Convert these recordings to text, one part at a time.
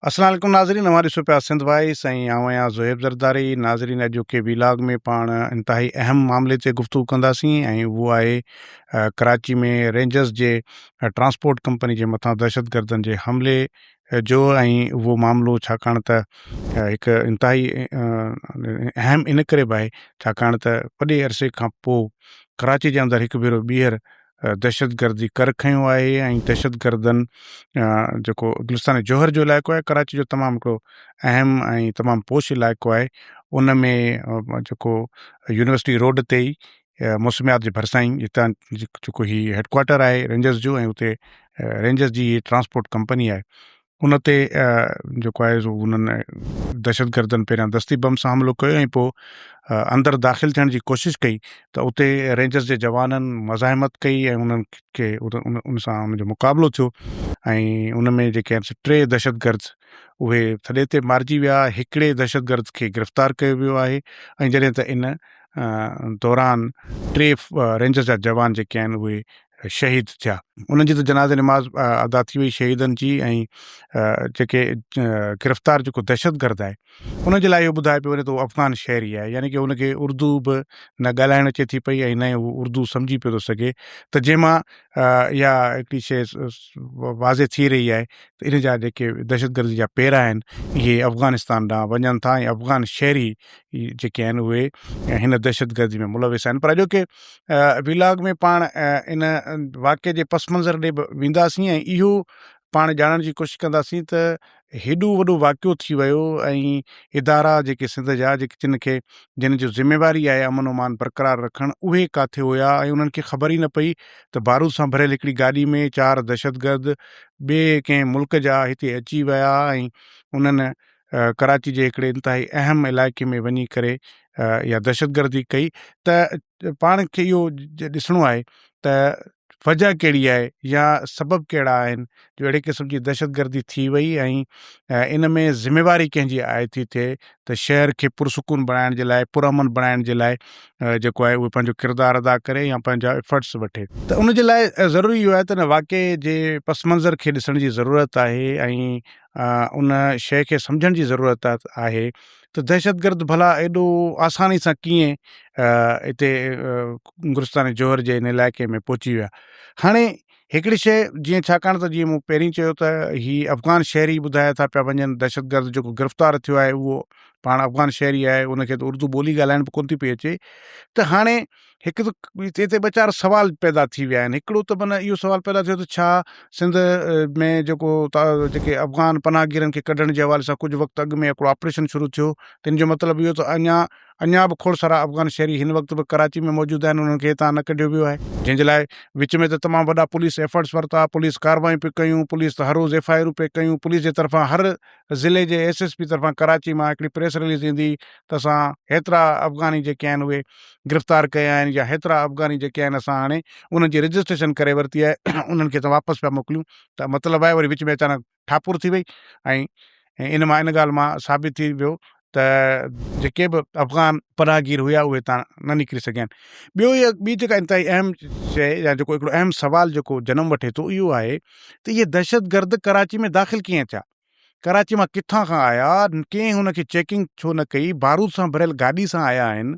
اسلام عليڪم ناظرين اوهان ڏسو پيا سنڌ وائس ۽ آئون آهيان زوهيب زرداري ناظرين اڄوڪي ويلاگ ۾ پاڻ انتهائي اهم معاملي تي گفتگو ڪنداسين ۽ اهو آهي ڪراچي ۾ رينجرز جي ٽرانسپورٽ ڪمپني جي مٿان دهشتگردن جي حملي جو ۽ اهو معاملو ڇاڪاڻ ته هڪ انتهائي اهم ان ڪري به آهي ڇاڪاڻ ته وڏي عرصي کان پوء ڪراچي جي اندر هڪ ڀيرو ٻيهر دهشتگردي ڪر کنيو آهي ۽ دهشتگردن جيڪو گلستان جوهر جو علائقو آهي ڪراچي جو تمام هڪڙو اهم ۽ تمام پوش علائقو آهي ان ۾ جيڪو يونيورسٽي روڊ تي ئي موسميات جي ڀرسان ئي هتان جيڪو هي هيڊ ڪوارٽر آهي رينجرز جو ۽ اتي رينجرز جي ٽرانسپورٽ ڪمپني آهي ان تي جيڪو آهي سو انهن دهشتگردن پهريان دستي بم سان حملو ڪيو ۽ پوء اندر داخل ٿيڻ جي ڪوشش ڪئي ته اتي رينجرز جي جوانن مزاحمت ڪئي ۽ انهن کي ان سان ان جو مقابلو ٿيو ۽ ان ۾ جيڪي آهن سي ٽي دهشتگرد اهي ٿڏي تي مارجي ويا هڪڙي دهشتگرد کي گرفتار ڪيو ويو آهي ۽ جڏهن ته ان دوران ٽي رينجرز جا جوان جيڪي آهن اهي شهيد ٿيا. انهن جي ته جنازي نماز ادا ٿي وئي شهيدن جي ۽ جيڪي گرفتار جيڪو دهشتگرد آهي ان جي لاء اهو ٻڌايو پيو وڃي ته اهو افغان شهري آهي يعني ڪي ان کي اردو به نه ڳالهائڻ اچي ٿي پئي ۽ نه هو اردو سمجهي پيو ٿو سگهي ته جنهن مان اها هڪڙي شيء واضح ٿي رهي آهي ته ان جا جيڪي دهشتگردي جا پيرا آهن اهي افغانستان ڏانهن وڃن ٿا ۽ افغان شهري جيڪي آهن اهي هن دهشتگردي ۾ ملوث آهن پر اڄوڪي ويلاگ ۾ پاڻ ان واقعي جي پس منظر ڏي به وينداسين ۽ اهو پاڻ ڄاڻڻ جي ڪوشش ڪنداسين ته هيڏو وڏو واقعو ٿي ويو ۽ ادارا جيڪي سنڌ جا جيڪي جن کي جن جو ذميواري آهي امن امان برقرار رکڻ اهي ڪاٿي هيا ۽ انهن کي خبر ئي نه پئي ته بارود سان ڀريل هڪڙي گاڏي ۾ چار دهشتگرد ٻئي ڪنهن ملڪ جا هتي اچي ويا ۽ انهن ڪراچي جي هڪڙي انتهائي اهم علائقي ۾ وڃي ڪري اها دهشتگردي ڪئي ته پاڻ کي اهو ڏسڻو آهي ته وجه ڪهڙي آهي يا سبب ڪهڙا آهن جو اهڙي قسم جي دهشتگردي ٿي وئي ۽ ان ۾ ذميواري ڪنهن جي عائد ٿي ٿئي ته شهر کي پرسڪون بڻائڻ جي لاء پرامن بڻائڻ جي لاء جيڪو آهي اهو پنهنجو ڪردار ادا ڪري يا پنهنجا افرٽس وٺي. ته ان جي لاء ضروري اهو آهي ته ان واقعي جي پس منظر کي ڏسڻ جي ضرورت آهي ۽ ان شيء کي سمجهڻ جي ضرورت آهي ته دهشتگرد ڀلا ايڏو آساني سان ڪيئن اتي گلستان جوهر جي ان علائقي ۾ پهچي ويا. هاڻي هڪڙي شيء جيئن ڇاڪاڻ ته جيئن مون پهرين چيو ته هي افغان شهري ٻڌايا ٿا پيا وڃن دهشتگرد جيڪو گرفتار ٿيو آهي اهو پاڻ افغان شهري آهي ان کي ته اردو ٻولي ڳالهائڻ به ڪونه ٿي پئي اچي ته هاڻي هڪ ته هتي ٻه چار سوال پيدا ٿي ويا آهن هڪڙو ته معنيٰ اهو سوال پيدا ٿيو ته ڇا سنڌ ۾ جيڪو جيڪي افغان پناهگيرن کي ڪڍڻ جي حوالي سان ڪجهه وقت اڳ ۾ هڪڙو آپريشن شروع ٿيو تن جو مطلب اهو ته اڃا اڃا به کوڙ سارا افغان شهري هن وقت به ڪراچي ۾ موجود آهن انهن کي هتان نه ڪڍيو ويو آهي جنهن جي لاء وچ ۾ ته تمام وڏا پوليس ايفرٽس ورتا پوليس ڪاروايون پئي ڪيون پوليس ته هر روز ايف I آرون پئي ڪيون پوليس جي طرفان هر ضلعي جي ايس ايس پي طرفان ڪراچي مان هڪڙي پريس رليز ايندي ته اسان هيترا افغاني جيڪي آهن اهي گرفتار ڪيا آهن يا هيترا افغاني جيڪي آهن اسان هاڻي انهن جي رجسٽريشن ڪري ورتي آهي انهن کي اسان واپس پيا موڪليون ته مطلب آهي وري وچ ۾ اچانڪ ٺاپور ٿي وئي ۽ ان مان ان ڳالهه مان ثابت ٿي ويو ته جيڪي به افغان پناهگير هيا اهي هتان نه نڪري سگهيا آهن ٻيو اها ٻي جيڪا انتهائي اهم شيء يا جيڪو هڪڙو اهم سوال جيڪو جنم وٺي ٿو اهو آهي ته اهي دهشتگرد ڪراچي ۾ داخل ڪيئن ٿيا ڪراچي مان ڪٿان کان آيا، ڪنهن هن کي چيڪنگ ڇو نه ڪئي، بارود سان ڀريل گاڏي سان آيا آهن،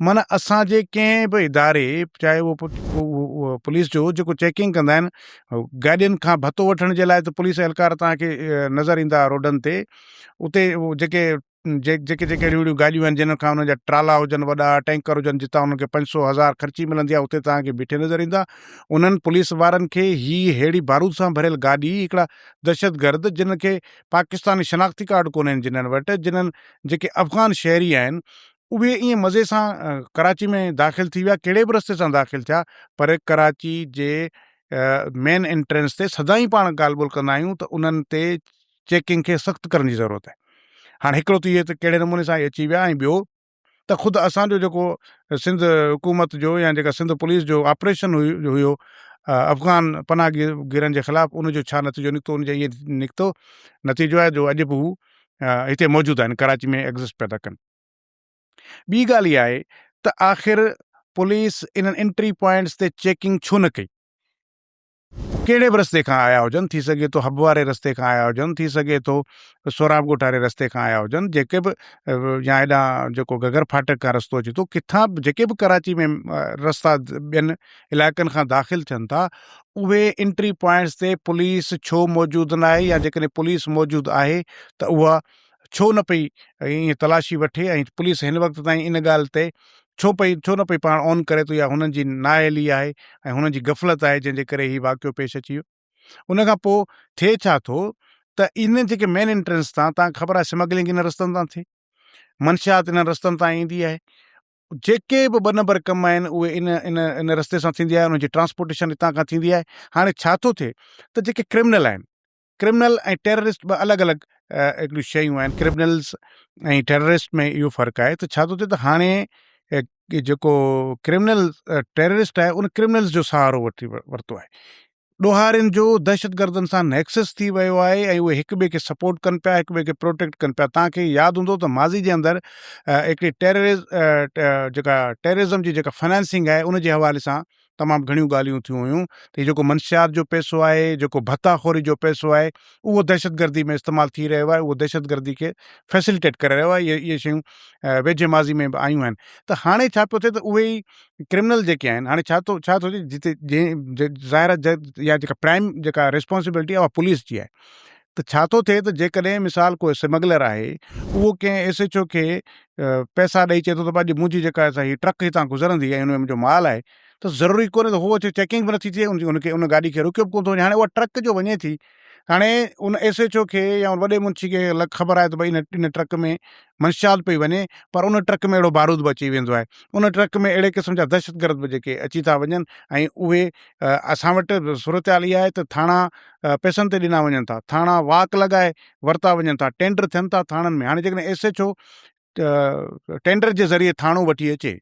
معنيٰ اسان جي ڪنهن به اداري چاهي اهو پوليس جو جيڪو چيڪنگ ڪندا آهن گاڏين کان ڀتو وٺڻ جي لاء ته پوليس اهلڪار توهان کي نظر ايندا روڊن تي اتي جيڪي جيڪي جيڪي اهڙيون اهڙيون گاڏيون آهن جن کان انهن جا ٽرالا هجن وڏا ٽينڪر هجن جتان انهن کي پنج سو هزار خرچي ملندي آهي اتي توهان کي بيٺي نظر ايندا انهن پوليس وارن کي هي ههڙي بارود سان ڀريل گاڏي هڪڙا دهشتگرد جن کي پاڪستاني شناختي ڪارڊ ڪونهن جنهن وٽ جنهن جيڪي افغان شهري آهن اهي ائين مزي سان ڪراچي ۾ داخل ٿي ويا ڪهڙي به رستي سان داخل ٿيا پر ڪراچي جي مين انٽرنس تي سدائين پاڻ ڳالهه ٻولهه ڪندا آهيون ته انهن تي چيڪنگ کي سخت ڪرڻ جي ضرورت آهي. هاڻ هڪڙو ته اهي ته ڪهڙي نموني سان اچي ويا ۽ ٻيو ته خود اسان جو جيڪو سنڌ حڪومت جو يا جيڪا سنڌ پوليس جو آپريشن هيو افغان پناهگيرن جي خلاف ان جو ڇا نتيجو نڪتو ان جو اهي نڪتو نتيجو آهي جو اڄ به هو هتي موجود آهن ڪراچي ۾ ايگزسٽ پيا ٿا ڪن. ٻي ڳالهه اها آهي ته آخر پوليس انهن انٽري پوائنٽس تي چيڪنگ ڇو نه ڪئي؟ ڪهڙي به رستي کان آيا هجن، ٿي سگهي ٿو حب واري رستي کان آيا هجن، ٿي سگهي ٿو سهراب ڳوٺ واري رستي کان آيا هجن، جيڪي به يا هيڏانهن جيڪو گگر ڦاٽڪ کان رستو اچي ٿو، ڪٿان به جيڪي به ڪراچي ۾ رستا ٻين علائقن کان داخل ٿين ٿا، اهي انٽري پوائنٽس تي پوليس ڇو موجود ناهي يا جيڪڏهن پوليس موجود آهي ته اها ڇو نه پئي ائين تلاشي وٺي ۽ پوليس هن وقت تائين ان ڳالهه تي ڇو پئي ڇو نه پئي پاڻ اون ڪري ٿو يا هنن جي نااهلي آهي ۽ هنن جي غفلت آهي جنهن جي ڪري هي واقعو پيش اچي ويو. ان کان پوء ٿئي ڇا ٿو ته انهن جيڪي مين انٽرنس تان تان خبر آهي سمگلنگ انهن رستن تان ٿئي منشيات انهن رستن تان ايندي آهي جيڪي به ٻه نمبر ڪم آهن اهي ان ان ان رستي سان ٿيندي آهي انهن جي ٽرانسپورٽيشن هتان کان ٿيندي آهي هاڻي ڇا ٿو ٿئي ته جيڪي ڪرمنل آهن ڪرمنل ۽ ٽيررسٽ ٻه الڳ الڳ هڪڙيون شيون آهن ڪرمنلز ۽ ٽيررسٽ ۾ اهو فرق آهي ته ڇا ٿو ٿئي ته هاڻي جيڪو ڪرمنل ٽيررسٽ آهي ان ڪرمنلز جو سهارو وٺي ورتو آهي ڏوهارين جو دهشتگردن سان نيڪسس ٿي ويو آهي ۽ اهي هڪ ٻئي کي سپورٽ ڪن پيا هڪ ٻئي کي پروٽيڪٽ ڪن پيا تان کي ياد هوندو ته ماضي جي اندر هڪڙي ٽيررز جيڪا ٽيررزم جي جيڪا فنانسنگ آهي ان جي حوالي سان تمام گهڻيون ڳالهيون ٿيون هيون ته هي جيڪو منشيات جو پئسو آهي، جيڪو ڀتا خوري جو پئسو آهي، اهو دهشتگردي ۾ استعمال ٿي رهيو آهي، اهو دهشتگردي کي فيسلٽيٽ ڪري رهيو آهي، اهي شيون ويجهي ماضي ۾ به آيون آهن ته هاڻي ڇا پيو ٿئي ته اهي ئي ڪرمنل جيڪي آهن هاڻي ڇا ٿو ڇا ٿو ٿئي جتي جنهن ظاهر آهي يا جيڪا پرائم جيڪا ريسپانسبلٽي آهي اها پوليس جي آهي ته ڇا ٿو ٿئي ته جيڪڏهن مثال ڪو سمگلر آهي اهو ڪنهن ايس ايڇ او کي پئسا ڏئي چئي ٿو ته اڄ منهنجي جيڪا آهي سا هي ٽرڪ هتان گذرندي ۽ ان ۾ منهنجو مال آهي ته ضروري ڪونهي ته هو اچي چيڪنگ به نٿي ٿئي ان کي ان گاڏي کي روڪيو به ڪونه ٿو وڃي هاڻي اها ٽرڪ جو وڃي ٿي هاڻي ان ايس ايڇ او کي يا ان وڏي منشي کي خبر آهي ته ڀئي ان ٽرڪ ۾ منشيات پئي وڃي پر ان ٽرڪ ۾ اهڙو بارود به اچي ويندو آهي ان ٽرڪ ۾ اهڙي قسم جا دهشتگرد به جيڪي اچي ٿا وڃن ۽ اهي اسان وٽ صورتحال اها آهي ته ٿاڻا پئسن تي ڏنا وڃن ٿا، ٿاڻا واڪ لڳائي ورتا وڃن ٿا، ٽينڊر ٿين ٿا ٿاڻن ۾ هاڻي جيڪڏهن ايس ايڇ او ٽينڊر جي ذريعي ٿاڻو وٺي اچي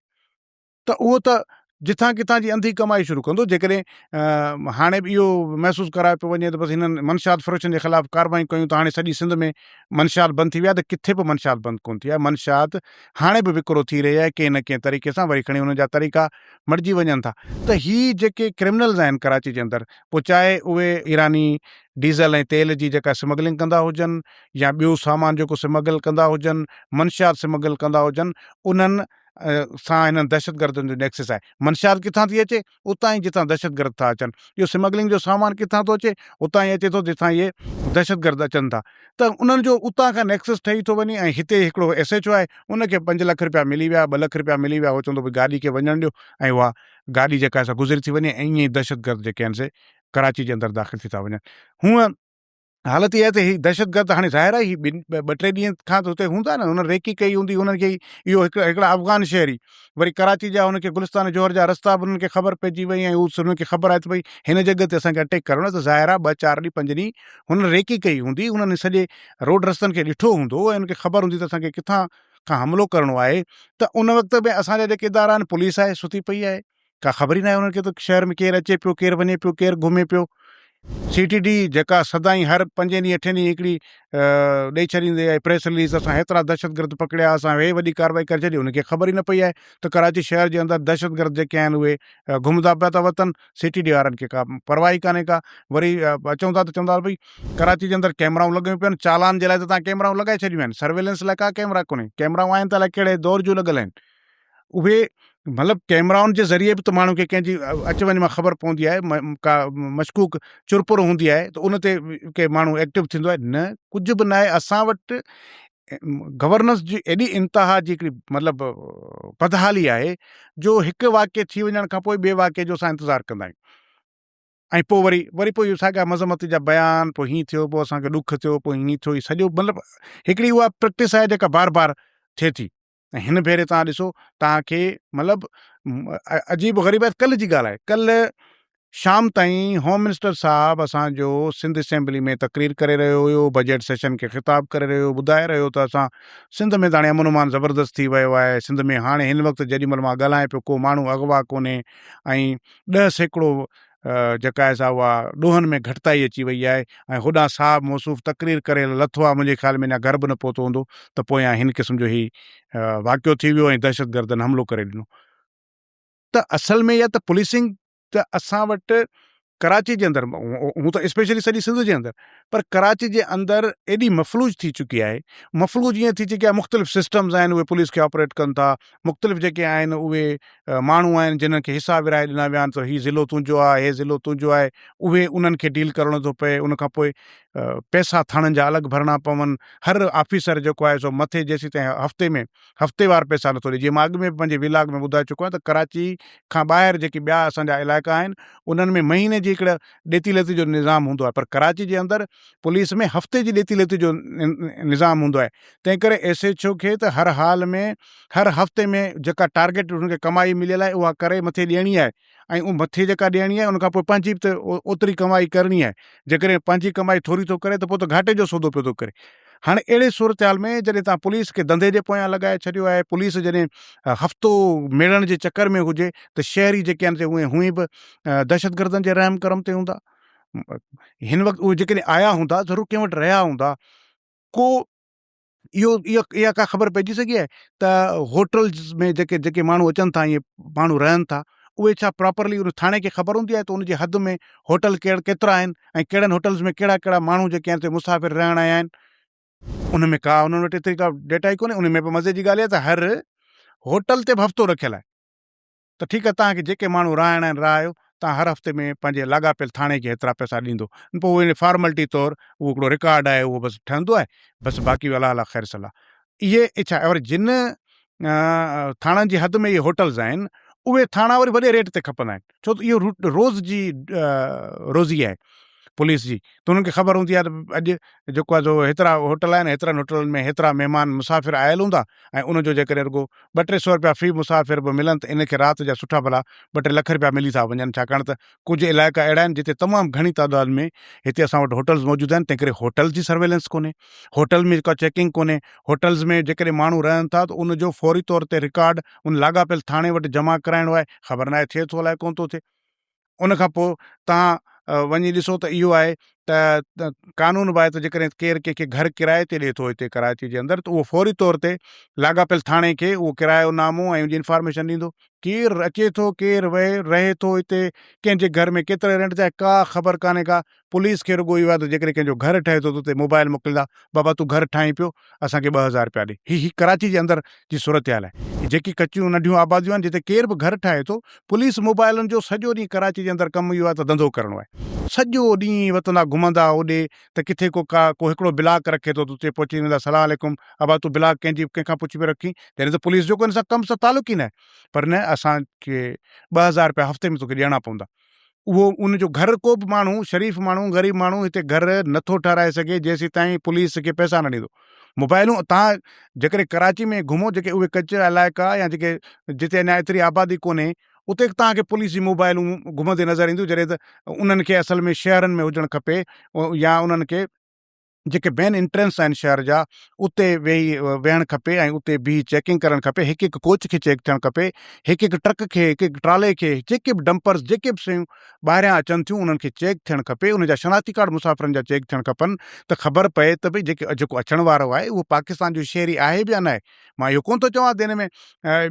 ته اهو ته جتان ڪٿان جي انڌي ڪمائي شروع ڪندو جيڪڏهن هاڻي به اهو محسوس ڪرايو پيو وڃي ته بس هنن منشيات فروشن جي خلاف ڪاروايون ڪيون ته هاڻي سڄي سنڌ ۾ منشيات بند ٿي ويا ته ڪٿي به منشيات بند ڪونه ٿي آهي منشيات هاڻي به وڪرو ٿي رهي آهي ڪنهن نه ڪنهن طريقي سان وري کڻي انهن جا طريقا مٽجي وڃن ٿا ته هي جيڪي ڪرمنلز آهن ڪراچي جي اندر پوء چاهي اهي ايراني ڊيزل ۽ تيل جي جيڪا سمگلنگ ڪندا هجن يا ٻيو سامان جيڪو سمگل ڪندا هجن، منشيات سمگل ڪندا هجن، انهن سان هنن دهشتگردن جو نيڪسس آهي. منشيات ڪٿان ٿي اچي؟ اتان ئي جتان دهشتگرد ٿا اچن. اهو سمگلنگ جو سامان ڪٿان ٿو اچي؟ اتان ئي اچي ٿو جتان اهي دهشتگرد اچن ٿا. ته انهن جو اتان کان نيڪسس ٺهي ٿو وڃي ۽ هتي هڪڙو ايس ايڇ او آهي، ان کي پنج لک رپيا ملي ويا، ٻه لک رپيا ملي ويا، هو چوندو ڀئي گاڏي کي وڃڻ ڏيو ۽ اها گاڏي جيڪا آهي سا گذري ٿي وڃي ۽ ائين ئي دهشتگرد جيڪي آهن سي ڪراچي جي اندر داخل ٿي ٿا وڃن. هونء حالت اها آهي ته هي دهشتگرد هاڻي ظاهر آهي هي ٻن ٻه ٽي ڏينهن کان ته هتي هوندا نه هنن ريڪي ڪئي هوندي هنن کي اهو هڪ هڪڙا افغان شهري وري ڪراچي جا هن کي گلستان جوهر جا رستا به هنن کي خبر پئجي وئي ۽ هو هنن کي خبر آهي ته ڀئي هن جڳهه تي اسان کي اٽيڪ ڪرڻو آهي ته ظاهر آهي ٻه چار ڏينهن پنج ڏينهن هنن ريڪي ڪئي هوندي هنن سڄي روڊ رستن کي ڏٺو هوندو ۽ هن کي خبر هوندي ته اسان کي ڪٿان کان حملو ڪرڻو آهي ته ان وقت به اسان جا جيڪي ادارا آهن پوليس آهي ستي پئي آهي ڪا خبر ئي ناهي انهن کي ته شهر ۾ ڪير اچي پيو ڪير وڃي پيو ڪير گهمي پيو سي ٽي ڊي جيڪا سدائين هر پنجين ڏينهن اٺين ڏينهن هڪڙي ڏئي ڇڏيندي آهي پريس رليز اسان هيترا دهشتگرد پڪڙيا اسان هي وڏي ڪارروائي ڪري ڇڏي ان کي خبر ئي نه پئي آهي ته ڪراچي شهر جي اندر دهشتگرد جيڪي آهن اهي گهمندا پيا ٿا وتن سي ٽي ڊي وارن کي ڪا پرواهه ئي ڪانهي ڪا وري اچون ٿا ته چون ٿا ڀئي ڪراچي جي اندر ڪيمرائون لڳيون پيون آهن چالان جي لاء ته تان ڪيمرائون لڳائي ڇڏيون آهن سرويلنس لاء ڪا ڪيمرا ڪونهي ڪيمرائون آهن ته الائي ڪهڙي دور جون لڳل آهن اهي مطلب ڪيمرائن جي ذريعي به ته ماڻهو کي ڪنهن جي اچ وڃ مان خبر پوندي آهي ڪا مشڪوڪ چرپر هوندي آهي ته ان تي ڪي ماڻهو ايڪٽو ٿيندو آهي نه ڪجهه به ناهي اسان وٽ گورننس جي ايڏي انتها جي هڪڙي مطلب بدحالي آهي جو هڪ واقعي ٿي وڃڻ کان پوء ٻئي واقعي جو اسان انتظار ڪندا آهيون ۽ پوء وري وري پوء اهو ساڳيا مذمت جا بيان پوء هيئن ٿيو پوء اسان کي ڏک ٿيو پوء هيئن ٿيو هي سڄو مطلب هڪڙي اها پريڪٽس آهي جيڪا بار بار ٿئي ٿي ۽ هن ڀيري توهان ڏسو توهان کي مطلب عجيب غريب آهي ڪلهه جي ڳالهه آهي ڪلهه شام تائين هوم منسٽر صاحب اسان جو سنڌ اسيمبلي ۾ تقرير ڪري رهيو هيو، بجيٽ سيشن کي خطاب ڪري رهيو هيو، ٻڌائي رهيو هو ته اسان سنڌ ۾ ته هاڻي امن امان زبردست ٿي ويو آهي، سنڌ ۾ هاڻي هن وقت جيڏي مهل مان ڳالهايان پيو ڪو ماڻهو اغوا ڪونهي ۽ 10% جيڪا آهي سا اها ڏوهن ۾ گهٽتائي اچي وئي آهي ۽ هوڏانهن صاحب موصوف تقرير ڪري لٿو آهي منهنجي خيال ۾ اڃا گهر به نه پهتو هوندو ته پويان هن قسم جو هي واقعو ٿي ويو ۽ دهشتگردن حملو ڪري ڏنو ته اصل ۾ يا ته پوليسنگ ته اسان وٽ. ڪراچي جي اندر هون ته اسپيشلي سڄي سنڌ جي اندر پر ڪراچي جي اندر ايڏي مفلوج ٿي چڪي آهي مفلوج ائين ٿي چڪي آهي مختلف سسٽمز آهن اهي پوليس کي آپريٽ ڪن ٿا مختلف جيڪي آهن اهي ماڻهو آهن جنھن کي حصا ورهائي ڏنا ويا آهن ته هي ضلعو تنهنجو آهي هي ضلعو تنهنجو آهي اهي انهن کي ڊيل ڪرڻو ٿو پئي ان کان پوء پئسا ٿاڻن جا الڳ ڀرڻا پون هر آفيسر جيڪو آهي سو مٿي جيسيتائين هفتي ۾ هفتيوار پئسا نٿو ڏئي جيئن مان اڳ ۾ به پنهنجي ويلاگ ۾ ٻڌائي چڪو آهيان ته ڪراچي کان ٻاهر جيڪي ٻيا اسان جا علائقا آهن انهن ۾ مهيني جي هڪڙي ڏيتي ليتي جو نظام هوندو آهي پر ڪراچي جي اندر پوليس ۾ هفتي جي ڏيتي ليتي جو نظام هوندو آهي تنهن ڪري ايس ايڇ او کي ته هر حال ۾ هر هفتي ۾ جيڪا ٽارگيٽ هن کي ڪمائي مليل آهي اها ڪري مٿي ڏيڻي آهي ۽ اهو مٿي جيڪا ڏيڻي آهي ان کان پوء پنهنجي به ته اوتري ڪمائي ڪرڻي آهي جيڪڏهن پنهنجي ڪمائي ٿوري ٿو ڪري ته پوء ته گهاٽي جو سودو پيو ٿو ڪري هاڻي اهڙي صورتحال ۾ جڏهن توهان پوليس کي ڌنڌي جي پويان لڳائي ڇڏيو آهي پوليس جڏهن هفتو ميڙڻ جي چڪر ۾ هجي ته شهري جيڪي آهن سي اهي هونئن به دهشتگردن جي رحم ڪرم تي هوندا هن وقت اهي جيڪڏهن آيا هوندا ضرور ڪنهن وٽ رهيا هوندا ڪو اهو اها ڪا خبر پئجي سگهي آهي ته هوٽلز ۾ جيڪي جيڪي ماڻهو اچن ٿا ائين ماڻهو رهن ٿا اهي ڇا پراپرلي ان ٿاڻي کي خبر هوندي آهي ته ان جي حد ۾ هوٽل ڪهڙ ڪيترا آهن ۽ ڪهڙن هوٽلز ۾ ڪهڙا ڪهڙا ماڻهو جيڪي آهن سي مسافر رهڻ آيا آهن ان ۾ ڪا انهن وٽ ايتري ڪا ڊيٽا ئي ڪونهي ان ۾ به مزي جي ڳالهه اها ته هر هوٽل تي به هفتو رکيل آهي ته ٺيڪ آهي توهان کي جيڪي ماڻهو رهائڻا آهن رهايو توهان هر هفتي ۾ پنهنجي لاڳاپيل ٿاڻي کي هيترا پئسا ڏيندو پوء اهو فارملٽي طور اهو هڪڙو رڪارڊ آهي اهو بس ٺهندو آهي بس باقي الله الله خير صلاح اهي اڇا وري جن ٿاڻن جي حد ۾ اهي هوٽلز آهن اهي ٿاڻا وري وڏي ريٽ تي کپندا آهن ڇو ته اهو روز جي روزي آهي پوليس جي ته انهن کي خبر هوندي آهي ته اڄ جيڪو آهي سو هيترا هوٽل آهن هيترن هوٽلن ۾ هيترا مهمان مسافر آيل هوندا ۽ ان جو جيڪڏهن رڳو ٻه ٽي سو روپيا في مسافر به ملن ته ان کي رات جا سٺا ڀلا ٻه ٽي لک روپيا ملي ٿا وڃن ڇاڪاڻ ته ڪجهه علائقا اهڙا آهن جتي تمام گهڻي تعداد ۾ هتي اسان وٽ هوٽلز موجود آهن تنهن ڪري هوٽل جي سرويلنس ڪونهي هوٽل ۾ ڪا چيڪنگ ڪونهي هوٽلز ۾ جيڪڏهن ماڻهو رهن ٿا ته ان جو فوري طور تي رڪارڊ ان لاڳاپيل ٿاڻي وٽ جمع ڪرائڻو آهي خبر ناهي ٿئي ٿو الائي ڪونه ٿو ٿئي ان کان پوء توهان وڃي ڏسو ته اهو آهي ته قانون به آهي ته جيڪڏهن ڪير ڪنهن کي گهر ڪرائي تي ڏئي ٿو هتي ڪراچي جي اندر ته اهو فوري طور تي لاڳاپيل ٿاڻي کي اهو ڪرايو نامو ۽ ان جي انفارميشن ڏيندو. ڪير اچي ٿو ڪير وهي رهي ٿو هتي ڪنهن جي گهر ۾ ڪيتري رينٽ تي آهي ڪا خبر ڪانهي ڪا پوليس کي رڳو اهو آهي ته جيڪڏهن ڪنهن جو گهر ٺهي ٿو ته اتي موبائل موڪليندا بابا تون گهر ٺاهين پيو اسان کي 2000 رپيا ڏي. هي هي ڪراچي جي اندر جي صورتحال آهي. هي جيڪي ڪچيون ننڍيون آباديون آهن جتي ڪير به گهر ٺاهي ٿو پوليس موبائلن جو سڄو ڏينهن ڪراچي جي اندر ڪم اهو آهي ته ڌنڌو ڪرڻو آهي. سڄو ڏينهن وتندا گهمندا هوڏي ته ڪٿي ڪو ڪا ڪو هڪڙو بلاڪ رکي ٿو ته اتي پهچي ويندا سلام عليڪم ابا تون بلاڪ ڪنهن جي ڪنهن کان پڇي پيو رکين جڏهن ته پوليس جو ڪو ان سان ڪم سان تعلق ئي ناهي پر نه اسان کي 2000 رپيا هفتي ۾ توکي ڏيڻا پوندا. اهو ان جو گهر ڪو به ماڻهو شريف ماڻهو غريب ماڻهو هتي گهر نٿو ٺهرائي سگهي جيسيتائين پوليس کي پئسا نه ڏيندو موبائلون تان جيڪڏهن ڪراچي ۾ گهمو جيڪي اهي ڪچا علائقا يا جيڪي جتي اڃا ايتري آبادي ڪونهي اتي توهان کي پوليس جي موبائلون گهمندي نظر اينديون جڏهن ته انهن کي اصل ۾ شهرن ۾ هجڻ کپي يا انهن کي جيڪي مين انٽرنس آهن شهر جا اتي ويهي ويهڻ کپي ۽ اتي بيهي چيڪنگ ڪرڻ کپي هڪ هڪ ڪوچ کي چيڪ ٿيڻ کپي هڪ هڪ ٽرڪ کي هڪ هڪ ٽرالي کي جيڪي به ڊمپرز جيڪي به شيون ٻاهريان اچن ٿيون انهن کي چيڪ ٿيڻ کپي انهن جا شناختي ڪارڊ مسافرن جا چيڪ ٿيڻ کپن ته خبر پئي ته ڀئي جيڪي جيڪو اچڻ وارو آهي اهو پاڪستان جو شهري آهي به يا ناهي مان اهو ڪونه ٿو چوان ته ان ۾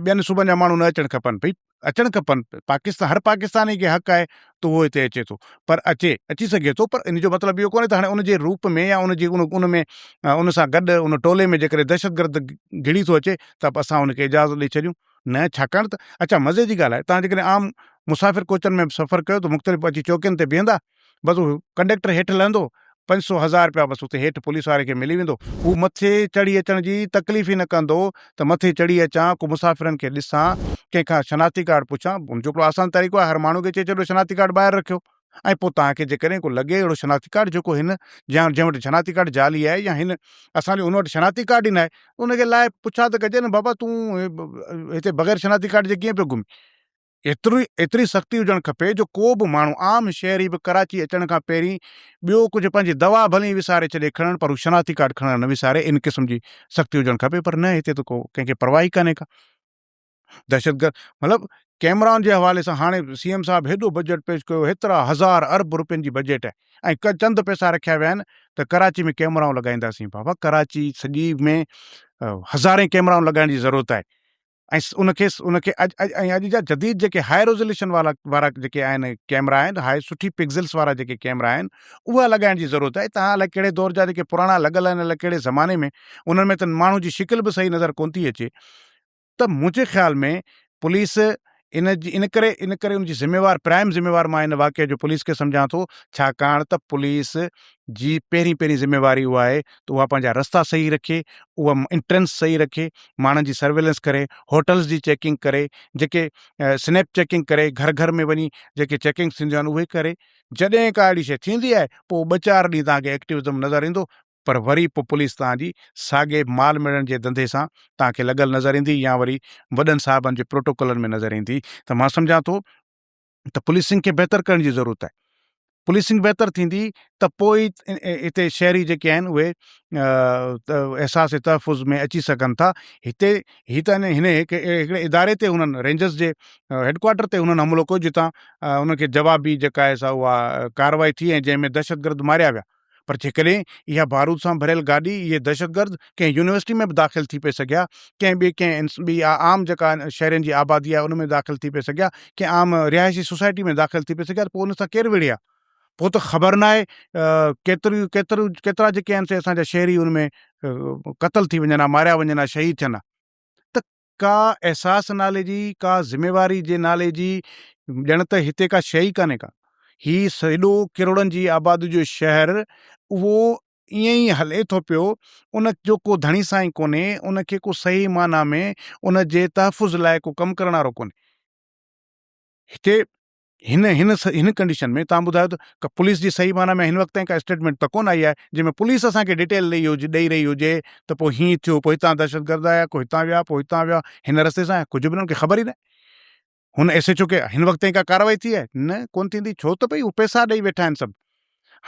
ٻين صوبن جا ماڻهو نه اچڻ کپن ڀئي اچڻ کپن، پاڪستان هر پاڪستاني کي حق آهي ته اهو هتي اچي ٿو پر اچي اچي سگهي ٿو پر ان جو مطلب اهو ڪونهي ته هاڻي ان جي روپ ۾ يا ان جي ان ان ۾ ان سان گڏ ان ٽولي ۾ جيڪڏهن دهشتگرد گهڙي ٿو اچي ته به اسان ان کي اجازت ڏئي ڇڏيون نه ڇاڪاڻ ته اڇا مزي جي ڳالهه آهي توهان جيڪڏهن عام مسافر ڪوچن ۾ به سفر ڪيو ته مختلف اچي چوڪين تي بيهندا بس هو ڪنڊيڪٽر هيٺ لهندو، 500 هزار رپيا بس اتي هيٺ پوليس واري کي ملي ويندو. هو مٿي چڙهي اچڻ جي تڪليف ئي نه ڪندو ته مٿي چڙهي اچان، ڪو مسافرن کي ڏسان، ڪنهن کان شناختي ڪارڊ پڇان. ان جو هڪڙو آسان طريقو آهي، هر ماڻهو کي چئي ڇڏيو شناختي ڪارڊ ٻاهر رکيو ۽ پوء توهان کي جيڪڏهن ڪو لڳي اهڙو شناختي ڪارڊ جيڪو هن يا جنهن وٽ شناختي ڪارڊ جعلي آهي يا هن اسان جو ان وٽ شناختي ڪارڊ ئي ناهي، ان کي لاهي پڇا ته ڪجي نه بابا تون هتي بغير شناختي ڪارڊ جي ڪيئن پيو گهمين؟ ايتري ايتري سختي هجڻ کپي جو ڪو به ماڻهو عام شهري به ڪراچي اچڻ کان پهرين ٻيو ڪجهه پنهنجي دوا ڀلي وساري ڇڏي کڻڻ پر هو شناختي ڪارڊ کڻڻ نه وساري ان قسم جي سختي هجڻ کپي پر نه هتي ته ڪو ڪنهن کي پرواهه ئي ڪانهي ڪا دهشتگرد مطلب ڪيمرائن جي حوالي سان هاڻي سي ايم صاحب هيڏو بجيٽ پيش ڪيو هيترا هزار ارب روپين جي بجيٽ آهي ۽ چند پئسا رکيا ويا آهن ته ڪراچي ۾ ڪيمرائون لڳائينداسين بابا ڪراچي سڄي ۾ هزارين ڪيمرائون لڳائڻ جي ضرورت آهي. ۽ ان کي ان کي اڄ اڄ ۽ اڄ جا جديد جيڪي هاء ريزوليوشن والا وارا جيڪي آهن ڪيمرا آهن هاء سٺي پڪسلز وارا جيڪي ڪيمرا آهن اها لڳائڻ جي ضرورت آهي تهان الائي ڪهڙي دور جا جيڪي پراڻا لڳل آهن الائي ڪهڙي زماني ۾ انهن ۾ ته ماڻهو جي شڪل به صحيح نظر ڪون ٿي اچي ته منهنجي خيال ۾ پوليس ان جي ان ڪري ان ڪري ان جي ذميوار پرائم ذميوار مان ان واقعي جو پوليس کي سمجهان ٿو ڇاڪاڻ ته پوليس جي پهرين پهرين ذميواري اها آهي ته اها پنهنجا رستا صحيح رکي اها انٽرنس صحيح رکي ماڻهن جي سرويلنس ڪري هوٽلز جي چيڪنگ ڪري جيڪي سنيپ چيڪنگ ڪري گهر گهر ۾ وڃي جيڪي چيڪنگ ٿينديون آهن اهي ڪري جڏهن ڪا اهڙي شيء ٿيندي آهي پوء ٻه چار ڏينهن توهان کي ايڪٽوزم نظر ايندو پر وري پوء پوليس توهان جي ساڳئي مال ميڙڻ جي ڌنڌي سان توهان کي لڳل نظر ايندي يا وري وڏن صاحبن جي پروٽوڪولن ۾ نظر ايندي ته مان سمجهان ٿو ته پوليسنگ کي بهتر ڪرڻ جي ضرورت آهي. پوليسنگ بهتر ٿيندي ته پوء ئي هتي شهري جيڪي آهن اهي احساس تحفظ ۾ اچي سگهن ٿا. هتي هي ته هن هڪڙي اداري تي هنن رينجرز جي هيڊ ڪوارٽر تي هنن حملو ڪيو جتان انهن کي جوابي جيڪا آهي سا اها ڪارروائي ٿي ۽ جنهن ۾ دهشتگرد ماريا ويا. پر جيڪڏهن اها بارود سان ڀريل گاڏي اهي دهشتگرد ڪنهن يونيورسٽي ۾ به داخل ٿي پئي سگهيا، ڪنهن ٻي ڪنهن ٻي عام جيڪا شهرين جي آبادي آهي ان ۾ داخل ٿي پئي سگهيا، ڪنهن عام رهائشي سوسائٽي ۾ داخل ٿي پئي سگهيا ته پوء ان سان ڪير وڙهي ها؟ پوء ته خبر ناهي ڪيتريون ڪيتريون ڪيترا جيڪي آهن سي اسان جا شهري ان ۾ قتل ٿي وڃن ها، ماريا وڃن ها، شهيد ٿين ها. ته ڪا احساس نالي جي، ڪا ذميواري جي نالي جي ڄڻ ته هتي ڪا شيء ئي ڪانهي ڪا. هي سيڏو ڪروڙن جي آبادي جو شهر اهو ائين ئي هلي ٿو پيو، ان جو ڪو ڌڻي سائين ڪونهي، ان کي ڪو صحيح معنيٰ ۾ ان جي تحفظ لاء ڪو ڪم ڪرڻ وارو ڪونهي. هتي هن هن هن ڪنڊيشن ۾ توهان ٻڌايو ته ڪا پوليس جي صحيح معنيٰ ۾ هن وقت تائين ڪا اسٽيٽمينٽ ته ڪونه آئي آهي جنهن ۾ پوليس اسان کي ڊيٽيل ڏئي هجي ڏئي رهي هجي ته پوء هيئن ٿيو پوء هتان دهشتگرد آيا ڪو هتان ويا پوء هتان ويا هن رستي سان آيا ڪجهه به نه ان کي خبر ئي ناهي هن ايس ايڇ او کي هن وقت تائين ڪا ڪارروائي ٿي آهي نه ڪونه ٿيندي ڇو ته ڀئي هو پئسا ڏئي ويٺا آهن سڀ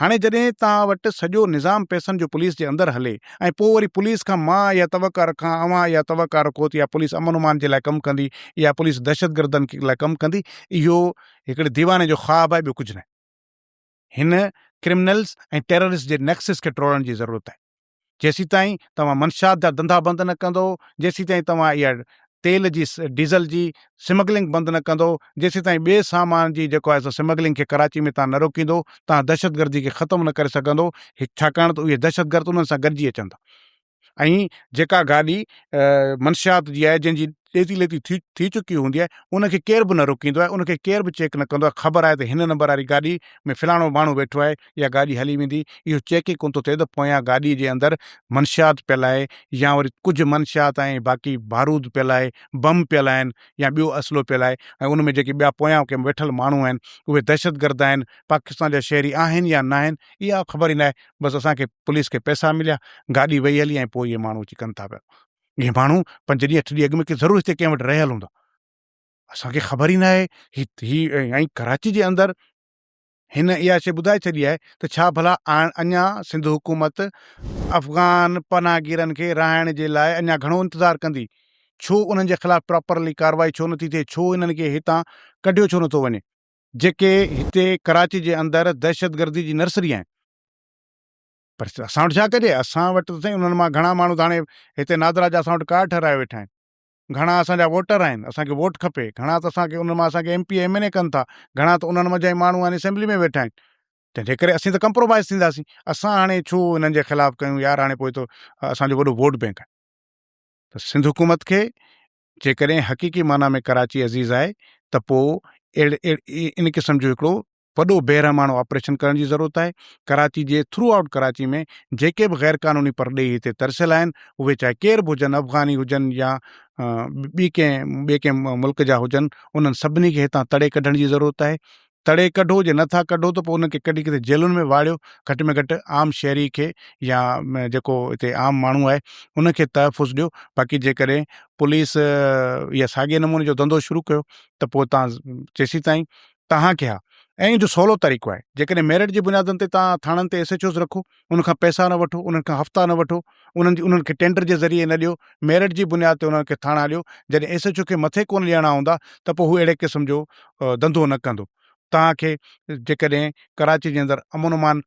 هاڻي جڏهن توهان وٽ سڄو نظام پئسن جو پوليس جي اندر هلي ۽ پوء وري پوليس کان مان اها توقع رکان اوهان اها توقع رکو ته اها پوليس امن امان جي لاء ڪم ڪندي اها پوليس دهشتگردن لاء ڪم ڪندي اهو هڪڙي ديواني جو خواب آهي ٻيو ڪجهه ناهي. هن ڪرمنلز ۽ ٽيررسٽ جي نيڪسس کي ٽوڙڻ جي ضرورت آهي. جيسيتائين توهان منشيات جا ڌنڌا بند نه ڪندو، جيسيتائين توهان اها تيل جي ڊيزل جي سمگلنگ بند نه ڪندو، جيسيتائين ٻئي سامان جي جيڪو آهي سو سمگلنگ کي ڪراچي ۾ توهان نه روڪيندو، توهان دهشتگردي کي ختم نه ڪري سگهندو، ڇاڪاڻ ته اهي دهشتگرد انهن سان گڏجي اچن ٿا ۽ جيڪا گاڏي منشيات جي آهي جنهن جي ڏيتي ليتي ٿي ٿي چڪي هوندي آهي ان کي ڪير به نه روڪيندو آهي ان کي ڪير به چيڪ نه ڪندو آهي خبر آهي ته هن نمبر واري گاڏي ۾ فلاڻو ماڻهو ويٺو آهي اها گاڏي هلي ويندي اهو چيڪ ئي ڪونه ٿو ٿئي ته پويان گاڏي جي اندر منشيات پيل آهي يا وري ڪجهه منشيات ۽ باقي بارود پيل آهي بم پيل آهن يا ٻيو اسلحو پيل آهي ۽ ان ۾ جيڪي ٻيا پويان ڪي ويٺل ماڻهو آهن اهي دهشتگرد آهن پاڪستان جا شهري آهن يا ناهن اها خبر ئي ناهي بس اسان کي پوليس کي پئسا مليا گاڏي وئي هلي ۽ پوء اهي ماڻهو اچي ڪن ٿا پيا اهي ماڻهو پنج ڏينهن اٺ ڏينهن اڳ ۾ ڪي ضرور هتي ڪنهن وٽ رهيل هوندا اسان کي خبر ئي ناهي هي هي ۽ ڪراچي جي اندر هن اها شيء ٻڌائي ڇڏي آهي ته ڇا ڀلا اڃا سنڌ حڪومت افغان پناهگيرن کي رهائڻ جي لاء اڃا گهڻو انتظار ڪندي ڇو انهن جي خلاف پراپرلي ڪارروائي ڇو نٿي ٿئي ڇو انهن کي هتان ڪڍيو ڇو نٿو وڃي جيڪي هتي ڪراچي جي اندر دهشتگردي جي نرسري آهن پر اسان وٽ ڇا ڪجي؟ اسان وٽ ته سائين انهن مان گهڻا ماڻهو ته هاڻي هتي نادرا جا اسان وٽ ڪارڊ ٺهرايو ويٺا آهن. گهڻا اسان جا ووٽر آهن، اسان کي ووٽ کپي. گهڻا ته اسان کي انهن مان اسان کي ايم پي اي ايم اين اي ڪن ٿا. گهڻا ته انهن منجهان ئي ماڻهو آهن اسيمبلي ۾ ويٺا آهن. تنهن جي ڪري اسين ته ڪمپرومائز ٿينداسين. اسان هاڻي ڇو انهن جي خلاف ڪيون يار هاڻي پوء ته اسان جو وڏو ووٽ بينڪ آهي. ته سنڌ حڪومت کي جيڪڏهن حقيقي معنيٰ ۾ ڪراچي عزيز آهي ته پوء اهڙي ان قسم جو هڪڙو وڏو بيرحماڻو آپريشن ڪرڻ جي ضرورت آهي، ڪراچي جي ٿرو آئوٽ ڪراچي ۾ جيڪي به غير قانوني پرڏيهي هتي ترسيل آهن اهي چاهي ڪير به هجن افغاني هجن يا ٻي ڪنهن ٻئي ڪنهن ملڪ جا هجن انهن سڀني کي هتان تڙي ڪڍڻ جي ضرورت آهي تڙي ڪڍو جي نٿا ڪڍو ته پوء انهن کي ڪڍي ڪٿي جيلن ۾ واڙيو گهٽ ۾ گهٽ عام شهري کي يا جيڪو هتي عام ماڻهو آهي ان کي تحفظ ڏيو باقي جيڪڏهن پوليس اها ساڳي نموني جو ڌنڌو شروع ڪيو ته پوء تان جيسيتائين توهان کي ها ۽ ان جو سولو طريقو آهي جيڪڏهن ميرٽ جي بنيادن تي توهان ٿاڻن تي ايس ايڇ اوز رکو انهن کان پئسا نه وٺو انهن کان هفتا نه وٺو انهن جي انهن کي ٽينڊر جي ذريعي نه ڏيو ميرٽ جي بنياد تي انهن کي ٿاڻا ڏيو جڏهن ايس ايڇ او کي مٿي ڪونه ڏيڻا هوندا ته پوء هو اهڙي قسم جو ڌنڌو نه ڪندو توهان کي جيڪڏهن ڪراچي جي اندر امن امان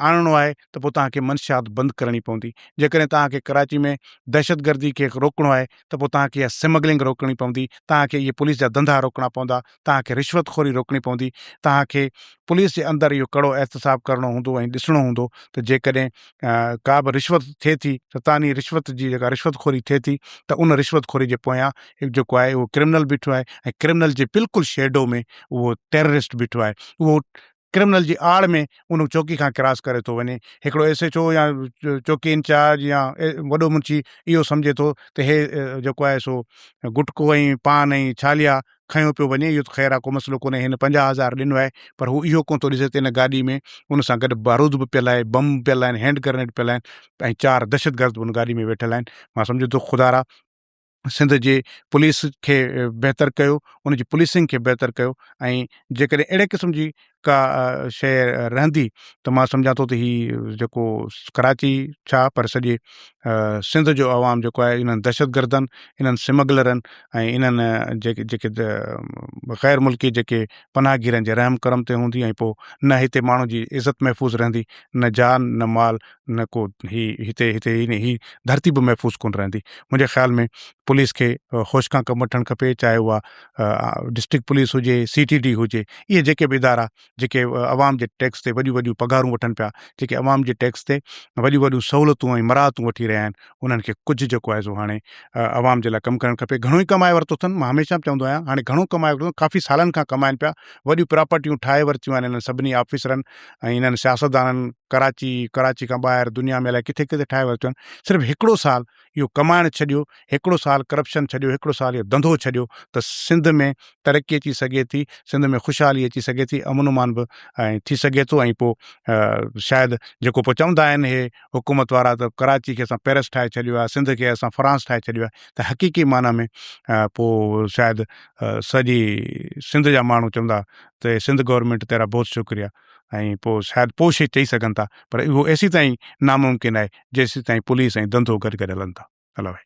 آڻڻو آهي ته پوء توهان کي منشيات بند ڪرڻي پوندي. جيڪڏهن توهان کي ڪراچي ۾ دهشتگردي کي روڪڻو آهي ته پوء توهان کي اها سمگلنگ روڪڻي پوندي، توهان کي اهي پوليس جا ڌنڌا روڪڻا پوندا، توهان کي رشوت خوري روڪڻي پوندي، توهان کي پوليس جي اندر اهو ڪڙو احتساب ڪرڻو هوندو ۽ ڏسڻو هوندو ته جيڪڏهن ڪا به رشوت ٿئي ٿي ته تاني رشوت جي جيڪا رشوت خوري ٿئي ٿي ته ان رشوت خوري جي پويان جيڪو آهي اهو ڪرمنل بيٺو آهي ۽ ڪرمنل جي بلڪل شيڊو ۾ اهو ٽيررسٽ بيٺو آهي اهو ڪرمنل جي آڙ ۾ ان چوڪي کان ڪراس ڪري ٿو وڃي هڪڙو ايس ايڇ او يا چوڪي انچارج يا وڏو منشي اهو سمجهي ٿو ته هي جيڪو آهي سو گٽڪو ۽ پان ۽ ڇاليا کنيو پيو وڃي اهو ته خير آهي ڪو مسئلو ڪونهي هن 50 هزار ڏنو آهي پر هو اهو ڪونه ٿو ڏسي ته ان گاڏي ۾ ان سان گڏ بارود به پيل آهي بم پيل آهن هينڊ گرنيڊ پيل آهن ۽ چار دهشتگرد به ان گاڏي ۾ ويٺل آهن مان سمجهان ٿو خدارا سنڌ جي پوليس کي بهتر ڪيو ان جي پوليسنگ کي بهتر ڪيو ۽ جيڪڏهن اهڙي قسم جي ڪا شيء رهندي ته مان سمجهان ٿو ته هي جيڪو ڪراچي ڇا پر سڄي سنڌ جو عوام جيڪو آهي انهن دهشتگردن انهن سمگلرن ۽ انهن جيڪي جيڪي غير ملڪي جيڪي پناهگيرن جي رحم ڪرم تي هوندي ۽ پوء نه هتي ماڻهن جي عزت محفوظ رهندي نه جان نه مال نه ڪو هي هتي هتي هي ڌرتي به محفوظ ڪونه رهندي منهنجي خيال ۾ پوليس کي هوش کان ڪم وٺڻ کپي چاهي اها ڊسٽرڪٽ پوليس هجي سي ٽي ڊي هجي اهي جيڪي به ادارا جيڪي عوام جي ٽيڪس تي وڏيون وڏيون پگهارون وٺن پيا جيڪي عوام جي ٽيڪس تي وڏيون وڏيون سهولتون ۽ مراعتون وٺي رهيا آهن انهن کي ڪجهه جيڪو آهي سو هاڻي عوام جي لاء ڪم ڪرڻ کپي گهڻو ئي ڪمائي ورتو اٿن مان هميشه به چوندو آهيان هاڻي گهڻو ڪمائي ورتو ڪافي سالن کان ڪمائن پيا وڏيون پراپرٽيون ٺاهي ورتيون آهن انهن سڀني آفيسرن ۽ انهن سياستدانن ڪراچي، ڪراچي کان ٻاهر دنيا ۾ الائي ڪٿي ڪٿي ٺاهي ورتيون آهن، صرف هڪڙو سال اهو ڪمائڻ ڇڏيو، هڪڙو سال ڪرپشن ڇڏيو، هڪڙو سال اهو ڌنڌو ڇڏيو ته سنڌ ۾ ترقي اچي سگهي ٿي، سنڌ ۾ خوشحالي اچي سگهي ٿي، امن امان به ۽ ٿي سگهي ٿو ۽ پوء شايد جيڪو پوء چوندا آهن اهي حڪومت وارا ته ڪراچي کي اسان پيرس ٺاهي ڇڏيو آهي، سنڌ کي اسان فرانس ٺاهي ڇڏيو آهي ته حقيقي معنيٰ ۾ پوء شايد سڄي سنڌ جا ماڻهو چوندا ته سنڌ گورنمينٽ تيرا بهت شڪريه. ۽ پوء شايد پوء شي چئي سگهن ٿا پر اهو ايسيتائين ناممڪن آهي جيسيتائين پوليس ۽ ڌنڌو گڏ گڏ هلن ٿا. الله.